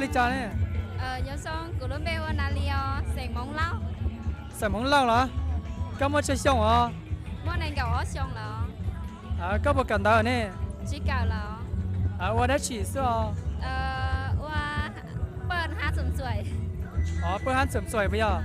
Li cas ne? Xeem Hmoob Lauj los? Koj muaj tsawg xyoo os? Koj puas kawm ntawv ne? Ua dab tsi xwb os? Pawg hab txwm txuam puas yog?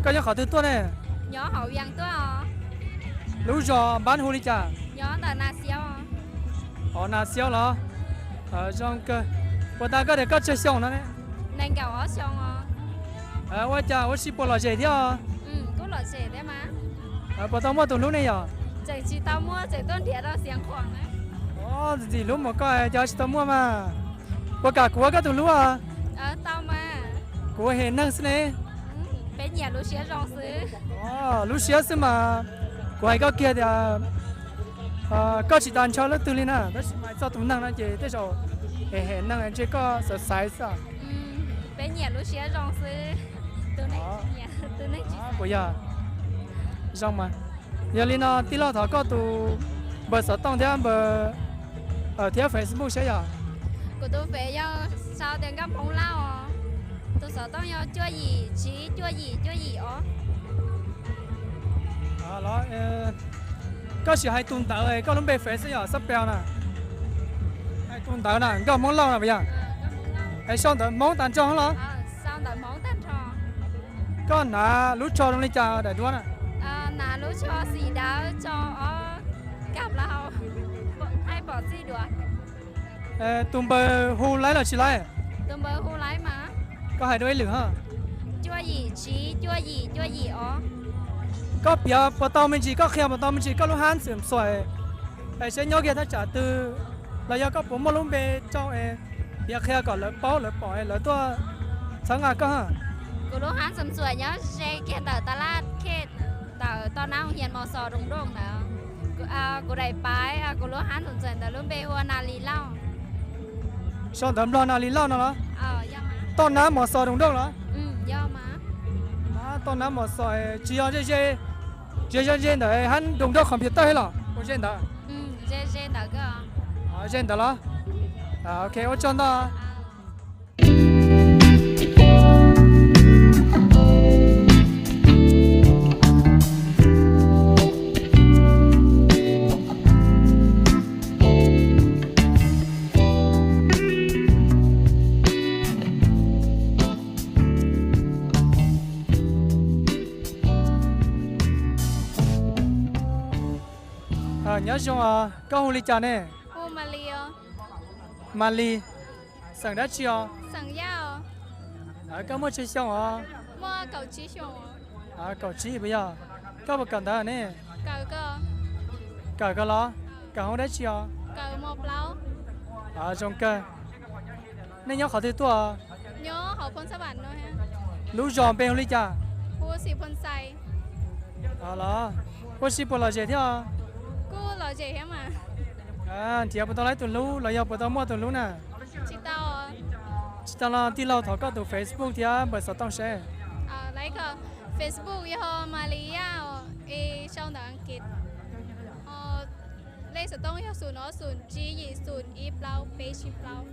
Koj nyob qhov twg tuaj ne? Lub zos npab hu li cas? Os, Nas Xiaub los? Zoo kawg. Puas tas koj tias koj tsawg xyoo no ne? Ua cas ua si puas lom zem thiab? Puas tau muaj tus hlub ne yom? Ntxim hlub mus koj cov tsis tau muaj mas. Puas kam kuv ua koj tus hlub? Kuv hem neeg xwb ne. Lub siab xwb mas, kuv hais koj kiag tias koj tsis tas ntshaw leej twg li na, tab sis mas txog tus neeg no ces tej zaum hem hem neeg ntshe koj xav xaiv xwb. Puas yog? Zoo mas. Yog li no tij laug thov koj tus npawb xov tooj thiab npawb, thiab Facebook saib yom. Kuv tus Face yog sau tias Nkauj Hmoob Lauj os. Tus xov tooj yog cuaj yim tsib cuaj yim cuaj yim os. Koj sim hais tus ntawv koj lub npe Face xwb yom, xab pes na. Hais tus ntawv na, Nkauj Hmoob Lauj na puas yog? Es sau ntawv Hmoob tag nrho los? Koj hnav lub tsho zoo li cas daim duab na? Tus npawb hu laib los tsis laib? Koj hais dua ib lwm ho. Koj piav puas tau me ntsis, koj qhia puas tau me ntsis koj lub hab ntxwm xuam es seb nyob kiag thaj tsam twg, los yog koj puas muaj lub npe rau es piav qhia kom lawv paub lawv pom es lawv tuaj txhawb nqa koj. Kuv lub hab ntxwm xuam nyob ze kiag ntawm tas laj khej ntawm toj nab hoo hias Mos Xos Doos Dooj ntawd. Kuv daim paiv kuv lub hab ntxwm xuam ntawd lub npe hu ua Nas Lis Lauj. Sau ntawv Nplog Nas Lis Lauj no los? Toj nab Mos Xos Doos Dooj los? Toj nab Mos Xos, tsis yog ze ze, tsis yog ze ntawm hab Doos Dooj computer thiab los? Ua ze ntawd. Ze ntawd los? Ok, ua tsaug ntau. Nyob zoo, koj hu li cas ne? Mas Lis. Xeem dab tsi os? Koj muaj tsawg xyoo os? Kaum tsib puas yog? Koj puas kawm ntawv ne? Kawm kawg los? Kawm hauv dab tsi os? Zoo kawg. Nej nyob qhov twg tuaj? Lub zos npe hu li cas? Los, ua si puas lom zem thiab? Nrhiav puas tau lawv tus hlub los yog puas tau muaj tus hlub na? Tsis tau los tij laug thov koj tus Facebook thiab npawb xov tooj seb. Facebook yog Mas Lis Yaj, es sau ntawv Askiv. Lej xov tooj yog xoom ob xoom tsib yim xoom ib plaub peb tsib plaub.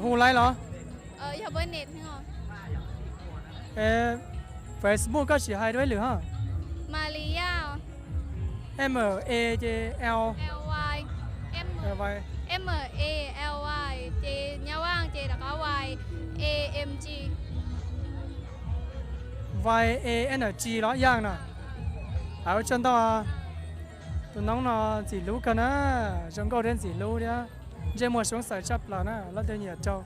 Hu laib los? Yog pab ne. Facebook koj sim hais dua ib lwm ho. Mas Lis Yaj. M A ces L. M A L Y ces Nyab Vaj ces rov qab Y A N G. Y A N G los Yaj no. Ua tsaug ntau. Tus noob no ntxim hlub kawg na, zoo nkauj thiab ntxim hlub thiab ntsej muag soob xaws tshaj plaws na, leej twg nyiam rau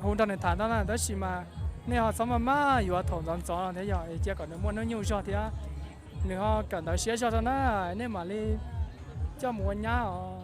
hu nrog nws tham ntau na, tab sis mas nej ho txhob maj maj yuav thaum ntxov ntxov no thiab yog es cia kom nws muaj hnub nyoog zog thiab nws ho kawm ntawv siab zog rau na, nej mam li coj mus ua nyab os.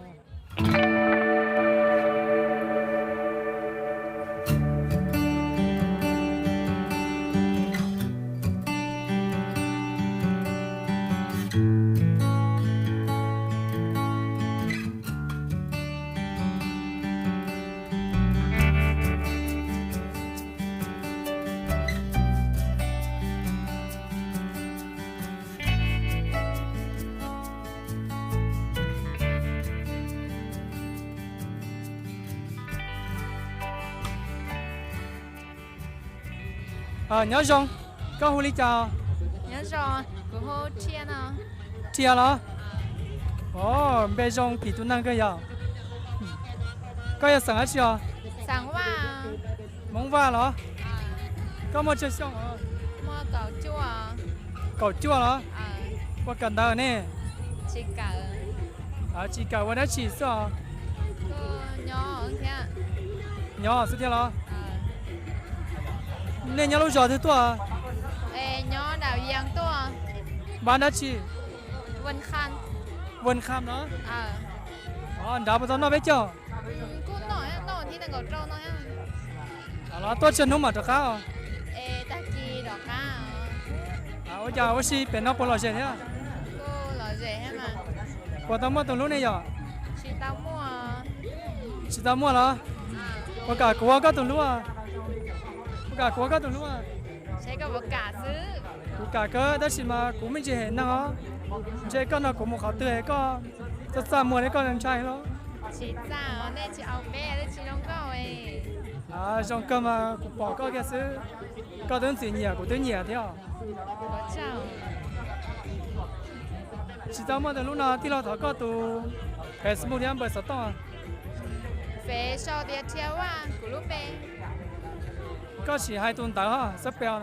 Nyob zoo, koj hu li cas? Nyob zoo, kuv hu Rhia no. Rhia los? Npe zoo phim tus neeg kawg yog. Koj yog xeem dab tsi os? Xeem Vaj. Hmoob Vaj los? Koj muaj tsawg xyoo os? Kaum cuaj los? Ua kawm ntawv ne? Tsis kawm, ua dab tsi xwb os? Nyob xwb thiab los? Nej nyob lub zos twg tuaj? Npab dab tsi? Vân Kham los? Nrad puas tau noj peb caug? Kuj noj, noj thib nees nkaum rau no. Los tuaj tsawg hnub mam rov qab? Ua cas ua si pem no puas lom zem thiab? Puas tau muaj tus hlub ne yom? Tsis tau muaj los? Ua kam kuv ua koj tus hlub. Ua kam kuv ua koj tus hlub. Kuv kam kawg tab sis mas kuv me ntsis hem neeg os. Ntshe koj nrog kuv mus qhov twg koj txaj txaj muag thiab koj ntshai los? Zoo kawg mas kuv pom koj kiag xwb. Koj twb ntxim nyiam kuv twb nyiam thiab. Tsis tau muaj tus hlub no tij laug thov koj tus Facebook thiab npawb xov tooj. Koj sim hais tus ntawv xab pes.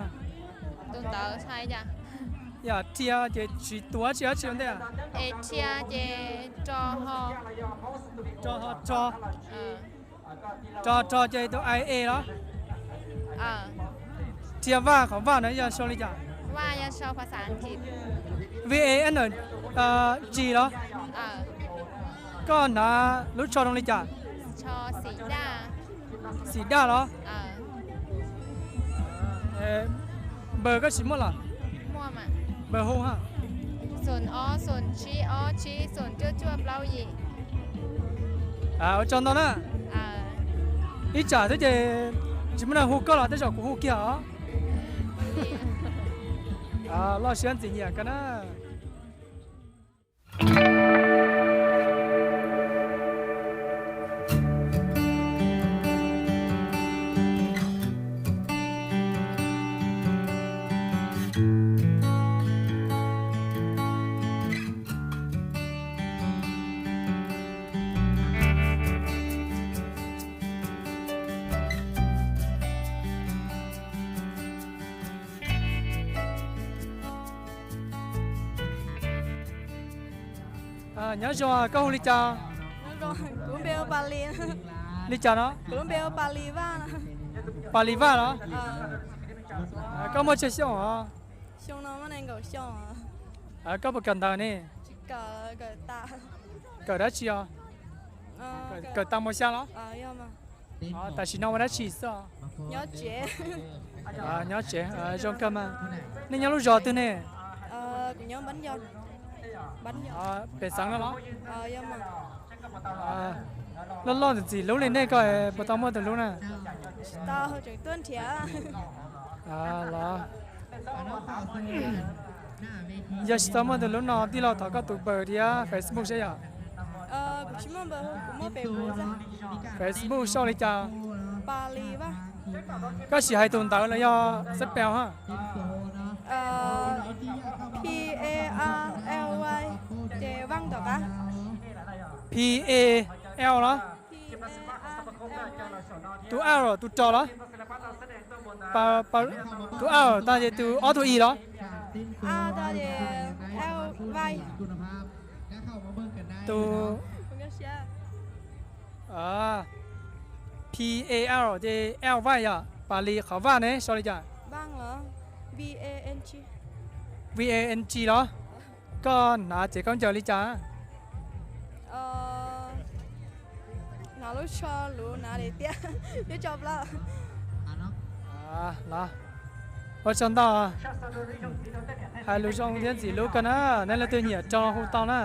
Yam Rhia ces tsis tus dab tsi dab tsi ua ntej. Rho ho rho. Rho rho ces tus I A los? Rhia Vaj, qhov Vaj no yog sau li cas? V A N G los? Koj hnav lub tsho zoo li cas? Xim daj los? Npawb koj tsis muaj los? Npawb hu ha. Ua tsaug ntau na. Ib tsam twb ces tsis muaj neeg hu koj los tej zaum kuv hu kiag os. Loj siab ntxim nyiam kawg na. Nyob zoo, koj hu li cas? Kuv npe hu Pas Lis. Li cas no? Kuv lub npe hu Pas Lis Vaj. Pas Lis Vaj los? Koj muaj tsawg xyoo os? Xyoo no muaj nees nkaum xyoo. Koj puas kawm ntawv ne? Kawm dab tsi os? Kawm tag mos xya los? Tam sim no ua dab tsi xwb? Nyob tsev. Zoo kawg mas. Nej nyob lub zos twg ne? Pem xeev no los? Loj loj ntxim ntxim hlub li nej koj puas tau muaj tus hlub na? Los, yog tsis tau muaj tus hlub no tij laug thov koj tus npawb thiab Facebook saib yom. Facebook sau li cas? Koj sim hais tus ntawv los yog xab pes ha? P A L Y ces Vaj tom qab. P A L los? Tus L tus rog los? Tus L tag ces tus ob tug I los? Tus P A L ces L Vaj yom, Pas Lis qhov Vaj ne sau li cas? V A N G los? Koj hnav tsev khaub ncaws li cas? Hnav lub tsho luv hnav daim tiab thiab tso plaub. Los, ua tsaug ntau. Hais lus zoo thiab ntxim hlub kawg na, nej leej twg nyiam rog hu tau na.